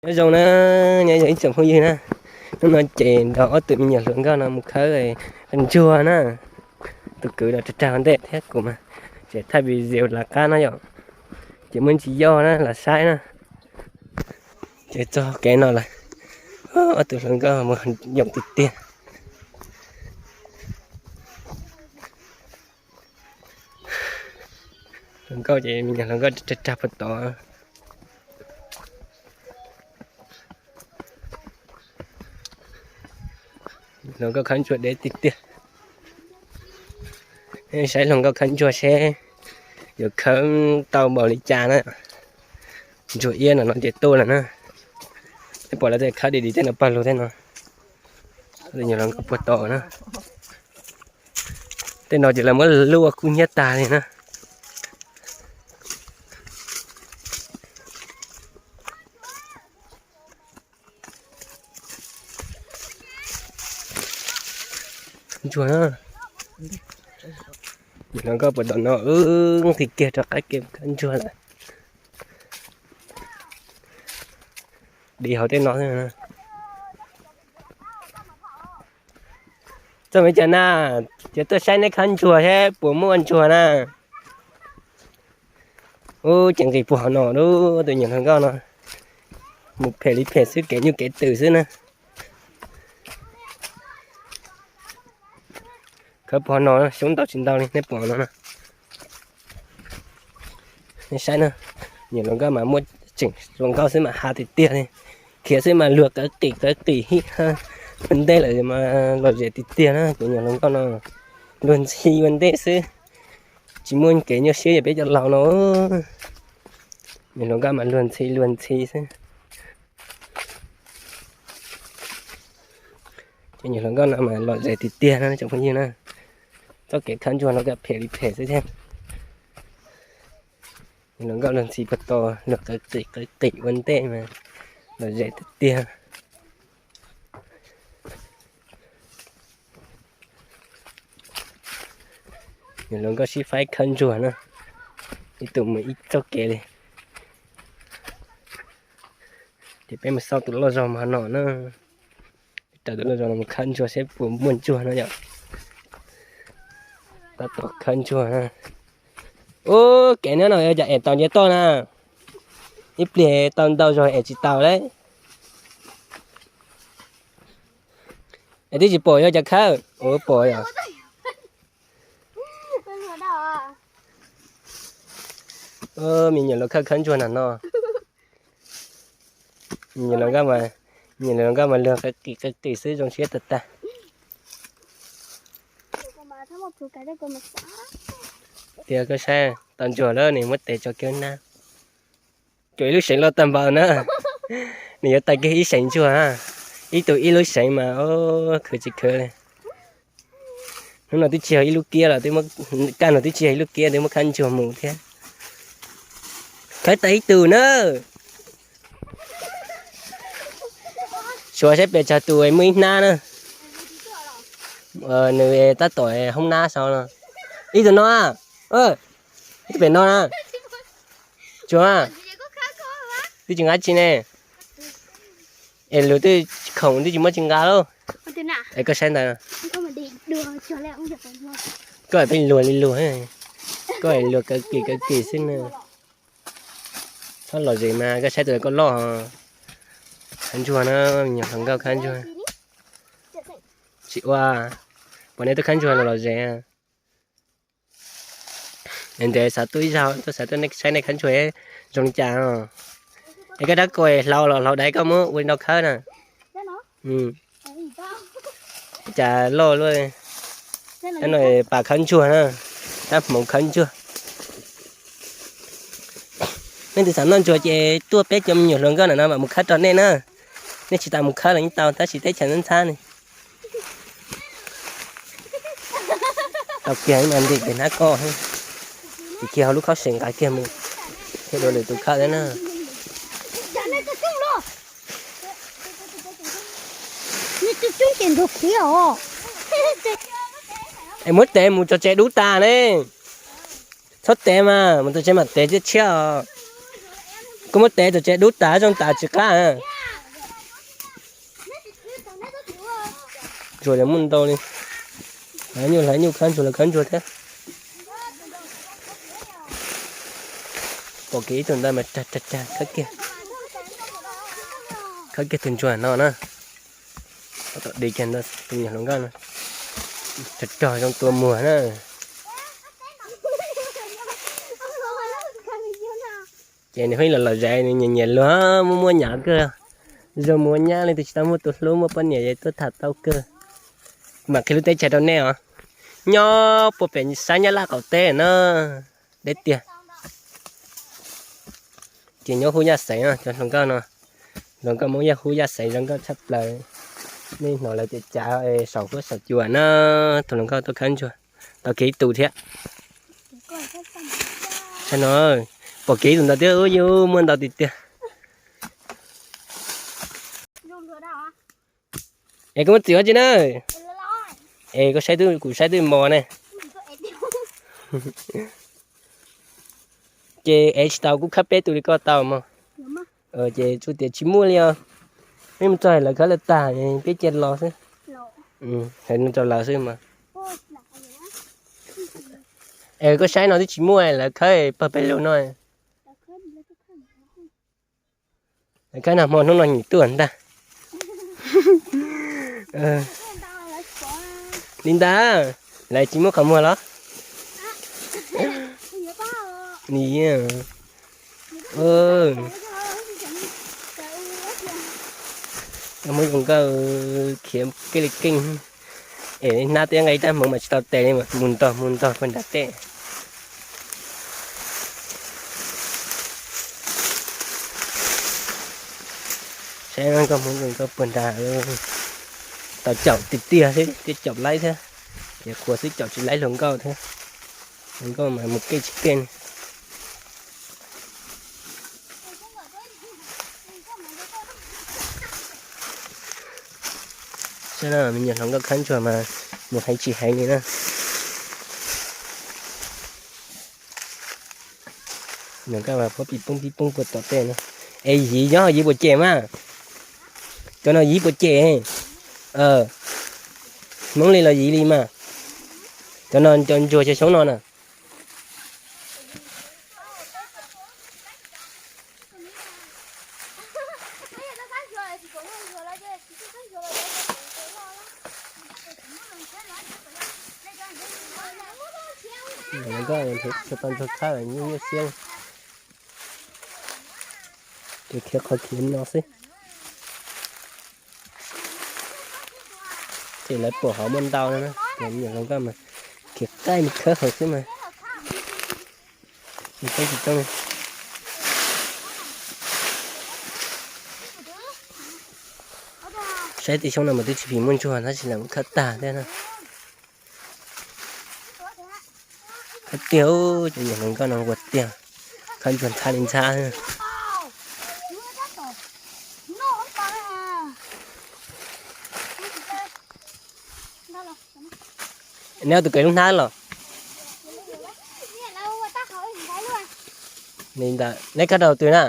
Nyob zoo na, nyob zoo ib tsoom phooj ywg na. Hnub no ces nrog ob tug me nyuam hluas nkauj no mus khawb ntsuag na. Tus kwv los rag rag ua ntej thiab kuv mas tseem thaij video lawv qab no yom. Ces muaj ntsis yoj na los saib na. Ces txog kev no lawm, ob tug hluas nkauj mus yoom tiag tiag. Hluas nkauj ces me nyuam hluas nkauj rag rag puag tod. Hluas nkauj khawb ntsuag deb tiag tiag. Saib hluas nkauj khawb ntsuag seb yuav khawb tau npaum li cas na. Ntsuag iab no no ces tuaj lawm na. Peb pom lawv tej khawb dim dim tej no pawg lug tej no. Nyuam hluas nkauj puag tod na. Tej no ces lawv muab luaj kub hnyiab tag li na. Ntsuag na. Nyuam hluas nkauj puag tom no wb nqis kiag rov qab kev khawb ntsuag lawm. Dim hauv tej no xwb. Txoj me cas na, ces tuaj saib neb khawb ntsuag seb puas muaj ntsuag na. Ub, ces nqis puag hauv no lub tus nyuam hluas nkauj no. Mus phem li phem xwb, kev nyuj kev twm xwb na. Khawb puag hauv no xyoob ntau tsis ntau li nej pom no na. Nej saib na, nyuam hluas nkauj mas muaj tseem hluas nkauj xwb mas hav tiag tiag li. Khiav xwb mas luag qawv qim qawv qim hib ua ntej lawm mas lom zem tiag tiag na. Cov nyuam hluas nkauj no luag ntxhi ua ntej xwb, tsis muaj kev nyuaj siab yog peb cov laus no. Nyuam hluas nkauj mas luag ntxhi luag ntxhi xwb. Cov nyuam hluas nkauj no mas lom zem tiag tiag na tsoom phooj ywg na. Txoj kev khawb ntsuag no phem li phem xwb thiab. Nyuam hluas nkauj luag ntxhi puag tod, luag qawv qim qawv qim ua ntej mas lom zem tiag tiag. Nyuam hluas nkauj sib faib khawb ntsuag na, ib tug mus ib txoj kev li. Ces peb mus xauj tus loj zog mov no na. Raws tus loj zog no mus khawb ntsuag seb puas muaj ntsuag no yom. Tab tom khawb ntsuag na. Ub, kev nyob no yog cas es tau nce toj na. Ib pliag tau ntau zog es tsis tau lawm. Es twb tsis pom yog cas khawb, ua pom yom. Me nyuam hluas khawb khawb ntsuag nag no. Me nyuam hluas nkauj mas luag qawv qim qawv qim xwb zoo siab tag tag. Tias koj saib tau ntsuag lawm nws muab tes tso kiag nab. Cuag ib lub seev loj tag npaum na. Nws yuav tag kiag ib seev ntsuag, ib tug ib lub seev mas khwv tsis khwv li. Hnub no twb tsis yog ib lub kiab los, kaj no twb tsis yog ib lub kiab twb muab khawb ntsuag mus thiab. Khawb tag ib tug na. Suav saib pes tsawg tus muaj ib hnab na. Nws tab tom hoob nab saud no. Ib tug no, ib tug pem no na. Tsuav, twb tsis nqa tsi ne. Es lus twb khoom twb tsis muab tsis nqa lauj. Es koj saib ntawd, koj pheej luag li luag, koj luag kawg kis kawg kis xwb na. Txhob lom zem mas koj saib tus koj loj. Khawb ntsuag na, me nyuam hluas nkauj khawb ntsuag. Tsis ua, pom nej tuaj khawb ntsuag los lom zem. Ntev xav tuaj ib zaug, tuaj xav tuaj saib nej khawb ntsuag zoo li cas. Es koj rab kaus hlau los hlau daiv koj muab ua li no khawb na. Cas loj luaj. Tab no pas khawb ntsuag na, tab hmoov khawb ntsuag. Nej tus xav noj ntsuag ces tuaj peb cov me nyuam hluas nkauj ntawm no mam mus khawb rau nej na. Nej tsis tas mus khawb los yeej tau tab sis teb chaws ntxhab ntxhab ne. Tau kiag mas ntim pem hnab koj, ces kiag hauv lub khaub seem nqa kiag mus thiaj dua lwm tus khawb thiab na. Es muab tev mus tso tsev dub tas ne. Txhob tev mas, mus tso tsev mas tev tshiab tshiab os. Koj muab tev tom tsev dub tas zoo tas tsis qab. Ntsuag los muaj ntau li. Hlawv nyuj hlawv nyuj, khawb ntsuag los khawb ntsuag thiab. Pom kiag ib tug ntawd mas rag rag rag, khawb kiag tus ntsuag no na. Tom di kiag ntawd tus me nyuam hluas nkauj no, rog rog zoo tua muag na. Ces nws pheej los los zais, nws nyiam nyiam luag, muaj muaj nyab kawg. Zoo muaj nyab li, tus tsis tau muaj tus hlub, muaj poj niam es tuaj tham tau kawg. Mam qhia lub teb chaws rau nej os. Nyob puag pem sab Nyab Laj qaum teb na, deb tiag. Ces nyob Hub Yaj Xeev no, cov hluas nkauj no, hluas nkauj Hmoob Yaj, Hub Yaj Xeev zoo nkauj tshaj plaws. Nej hnov lawv cav cav saum huab saum cua na, tus hluas nkauj tuaj khawb ntsuag, tau kiag ib tug thiab. Saib no, pom kiag ib tug ntawd thiab, ub yus muaj ntau tiag tiag. Es koj muab txiv ua tsi na? Es koj saib twb, kuv saib twb mos ne. Ces es tsis tau kuv khawb peb tug li koj tau mog. Ces tsuas tias tsis muaj li os. Peb mus txog lawv khawb lawv tag, peb cia los xwb. Hais rau lawv xwb mas. Es koj saib no twb tsis muaj, lawv khawb pawg peb lug no. Lawv khawb no hmo hnub no nyiam tuaj ntag. Li ntawd, lawv tsis muaj qhov muag los? Ni, muab zoo nkauj khiav keej li keej. Es hnab tiab nqa ib rab hmoov mas tsis tau tes li, mus ntog mus ntog puag nram tej. Saib nkauj hmoov zoo nkauj puag nrad, tau caum tiag tiag xwb thiaj caum laib thiab. Ces qhuas xwb caum tsis laib hluas nkauj thiab. Hluas nkauj mas mus keej tsis keej. Saib no, me nyuam hluas nkauj khawb ntsuag mas mus heev tsis heev li na. Nws nkaj mas phob pib poob pib poob puag tom tej no. Es yiv nyob yiv puas cem mas? Cov no yiv puas cem? Hmoob li los yiv li mas. Cov no cov ntsuag cov xyoob no na. Nkaj tau ntsuag tshab nyuaj nyuaj siab. Ces khiav qhov khiav no xwb. Ces lawv pom hov muaj ntau no na, ces me nyuam hluas nkauj mas khiav qaij mus khawb hauv xwb mas. Tsis tau, tsis tau. Saib tej xyoob no mas twb tsis phim muaj ntsuag tab sis lawv muab khawb tag thiab na. Khawb tiag, cov me nyuam hluas nkauj no ua tiag, khawb ntsuag ntxhab li ntxhab. Neb tus kev lub hnab los? Li ntawd neb khawb rau twg na?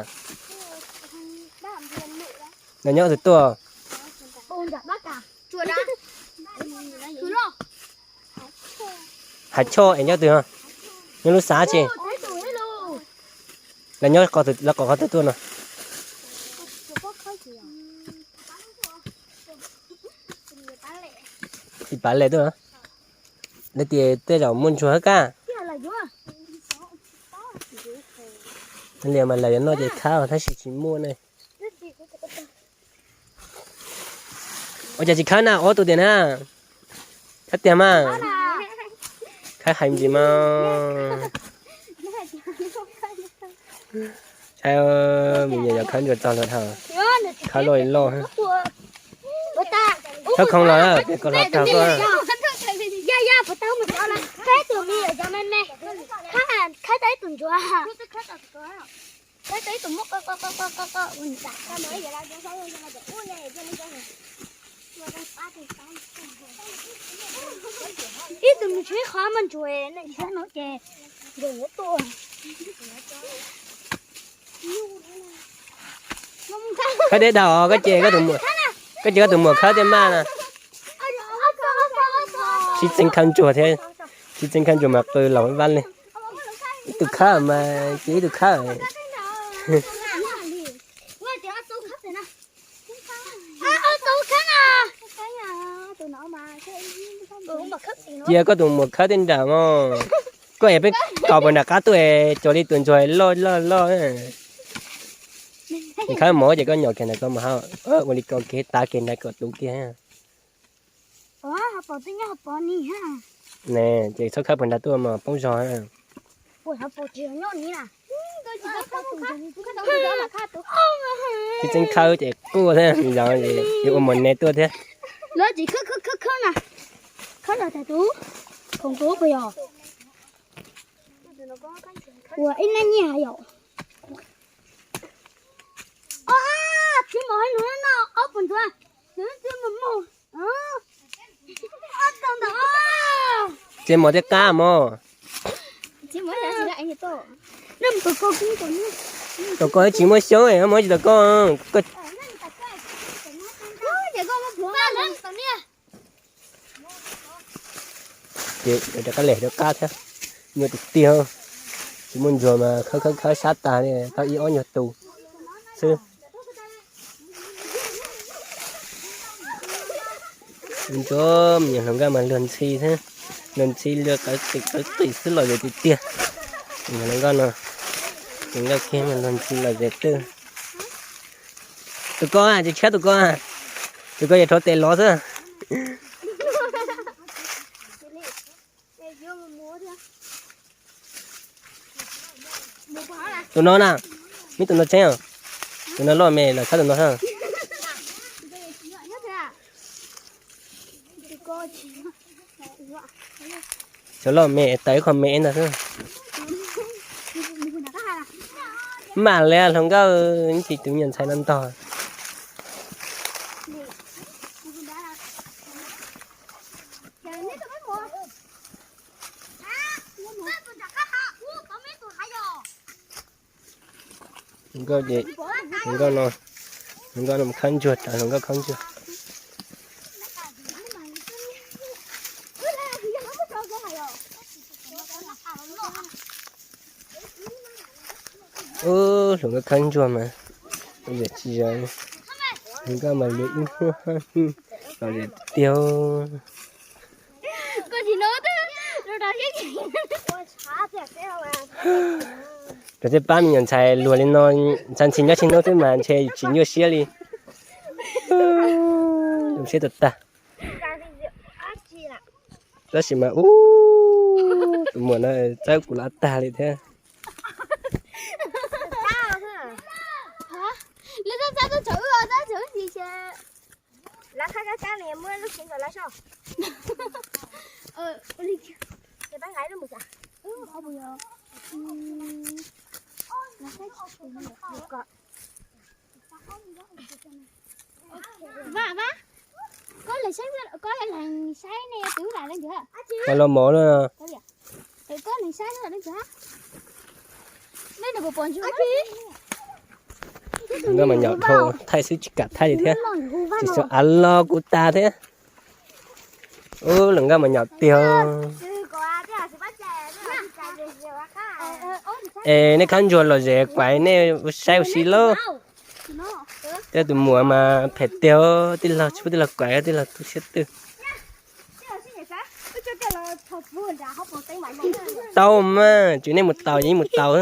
Nws nyob twg tuaj? Hav Choj es nyob twg? Nyob lub xav tsi? Lawv nyob, lawv qhov twg tuaj no? Tsis pav le tuaj. Lawv tias tej zaum muaj ntsuag hab kaj. Li mas lawv yuav noj ces khawb tab sis tsis muaj ne. Ua cas tsis khawb na, ob tug tiag na? Khawb tiag mas. Khawb heev ntsis mas. Saib, me nyuam yaus khawb ntsuag txog lawm hos. Khawb loj loj. Khawb khoov los, peb kom los raug koj. Ib tug me ntsis qhov muaj ntsuag no ces nkees yuav tuaj. Khawb deb dhau, koj ces koj tus muam khawb thiaj maj na. Sib txeeb khawb ntsuag thiab, sib txeeb khawb ntsuag mas qw los vaj li. Ib tug khawb mas ces ib tug khawb. Cia koj tus muam khawb tej nram mog. Koj es peb kos puas nram qab tuaj es cov li tus ntsuag loj loj loj. Nws khawb mov ces koj nyom kiag ntawm ko mas ha, ua li ko kiag tav kiag ntawd kom tu kiag. Ne, ces txhob khawb puag nrad tuaj mas poob zog. Tsis txeeb khawb ces quaj thiab, yog ua mos ne tuaj thiab. Lawv tsis khawb khawb khawb khawb na, khawb los tas tus khoom tus puas yog? Ua ib nab nyiaj yom. Tsis mos no ob puas ntxuav, tsis mos mos. Tsis mos thiab qab mog. Tau koj tsis muaj xyoob, muaj tsis tau koj. Ces rov qab les rov qab thiab. Nyuaj tiag tiag, tsis muaj ntsuag mas khawb khawb khawb sab tag li, tau ib ob nyuag tus xwb. Ntsuag me nyuam hluas nkauj mas luag ntxhi thiab, luag ntxhi luag qawv qis qawv qis xwb los zem tiag tiag. Hluas nkauj no, hluas nkauj kiag mas luag ntxhi los zem twg. Tus ko, tsis tshiab tus ko, tus ko yog rhuav tes lov xwb. Tus no na, neb tus no tseeb, tus no loj me los tshab tus no. Xyov loj me tawm ib qho me ntag xwb. Mam li hluas nkauj, ib txhis tus me nyuam ntxhais no ntog. Hluas nkauj no, hluas nkauj no khawb ntsuag tas, hluas nkauj khawb ntsuag. Ub, hluas nkauj khawb ntsuag mas, tsis zoo, hluas nkauj mas lawv ib hnub hab hnub los tiag. Cov tej pab me nyuam ntxhais luag li no, ntxhais ntxhi nyob tsis hnub xwb mas ntshe tsis nyuaj siab li. Zoo siab tag tag. Tab sis mas ub, tus muam no txawb kuv lawv tag li thiab. Vaj, vaj, koj leeg saib, koj leeg saib ne, twb lam leej twg? Koj los mov na. Koj leeg saib leej twg? Nkauj mas nyom dhau thaij xwb tsis kam thaij li thiab. Tsis xav av los kuv tas thiab. Ub, hluas nkauj mas nyom tiag. Es nej khawb ntsuag los zem kuav nej saib ua si lauj. Tej tus muam mas phem tiag, tij laug tsis pub tij laug kuav, tij laug tu siab twg. Tau mas, tsis nej mus taus, yeej mus taus.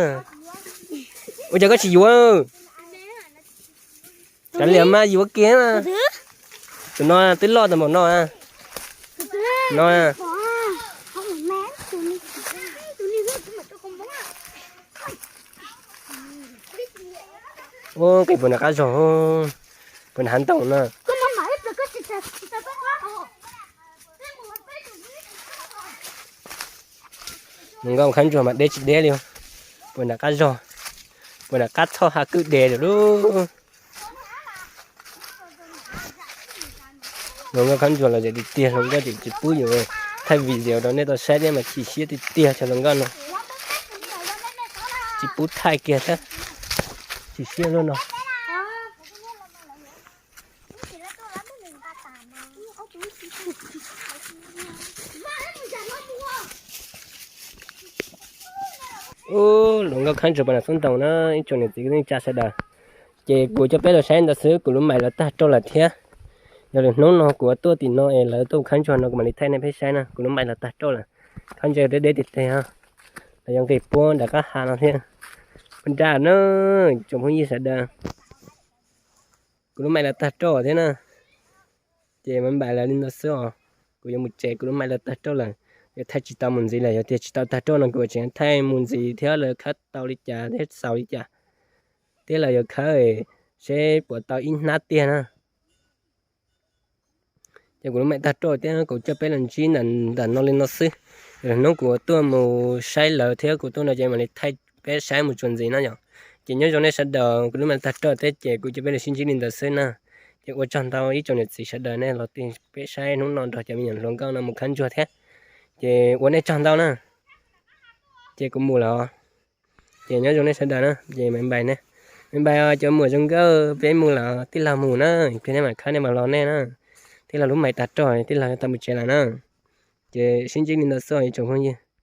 Ua cas koj tsis yuav? Kav liam mas yuav kiag. Tus no twb loj tau npaum no. No. Ub, qis puag nram qab zog, puag nram hav ntoo no. Hluas nkauj khawb ntsuag mas deb tsis deb li, puag nram qab zog, puag nram qab txhoj hav kwj deg lawm lauj. Hluas nkauj khawb ntsuag los zem tiag tiag, hluas nkauj tseem tsis pub yus thaij video rau nej tau saib thiab mas chim siab tiag tiag cov hluas nkauj no. Tsis pub thaij kiag thiab. Sim siab luaj no. Ub, luag nkauj khab ntsuag pos nam xub ntoos na, ib tsoom niam txiv kwv tij neej tsa sawv daws. Ces kuv coj peb los saib ntawd xwb, kuv lub mais lawv tag roj lawm thiab. Yog li hnub no kuv tuaj tim no es lawv tuaj khab ntsuag no kuv mam li thaij nej peb saib na, kuv lub mais lawv tag roj lawm. Khab ntsuag deb deb tiag tiag, lawv yuav nqis puab nram qab hav no thiab. Puag nrag na, tsoom phooj ywg sawv daws. Kuv lub mais lawv tag roj thiab na. Ces me npais lawv li ntawd xwb os. Kuv yuav mus tsev, kuv lub mais lawv tag roj lawm. Yuav thaij tsis tau mus ntxiv lawm, yog tias tsis tau tag roj no kuv tseem thaij mus ntxiv thiab lawv khawb tau li cas thiab xaus li cas. Thiab lawv yuav khawb seb puas tau ib hnab tiag na. Ces kuv lub mais tag roj thiab, kuv coj peb los ntsib ntawm no li no xwb. Yog li hnub kuv tuaj mus saib lawv thiab kuv tuaj no ces mam li thaij peb saib mus txuas ntxiv na yom. Ces nyob zoo nej sawv daws, kuv lub mais tag roj thiab ces kuv coj peb los sib ntsib li ntawd xwb na. Ces ua tsaug ntau ib tsoom niam txiv sawv daws nej los tig peb saib hnub no nrog cov me nyuam hluas nkauj no mus khab ntsuag thiab. Ces ua nej tsaug ntau na. Ces kuv mus lawm. Ces nyob zoo nej sawv daws na, ces me npais ne, me npais cov muam zoo nkauj, peb mus lawm, tij laug mus na, pliag nej mam khawb nej mam los nej na. Tij laug lub mais tag roj, tij laug yuav tau mus tsev lawm na. Ces sib ntsib li ntawd xwb ib tsoom phooj ywg.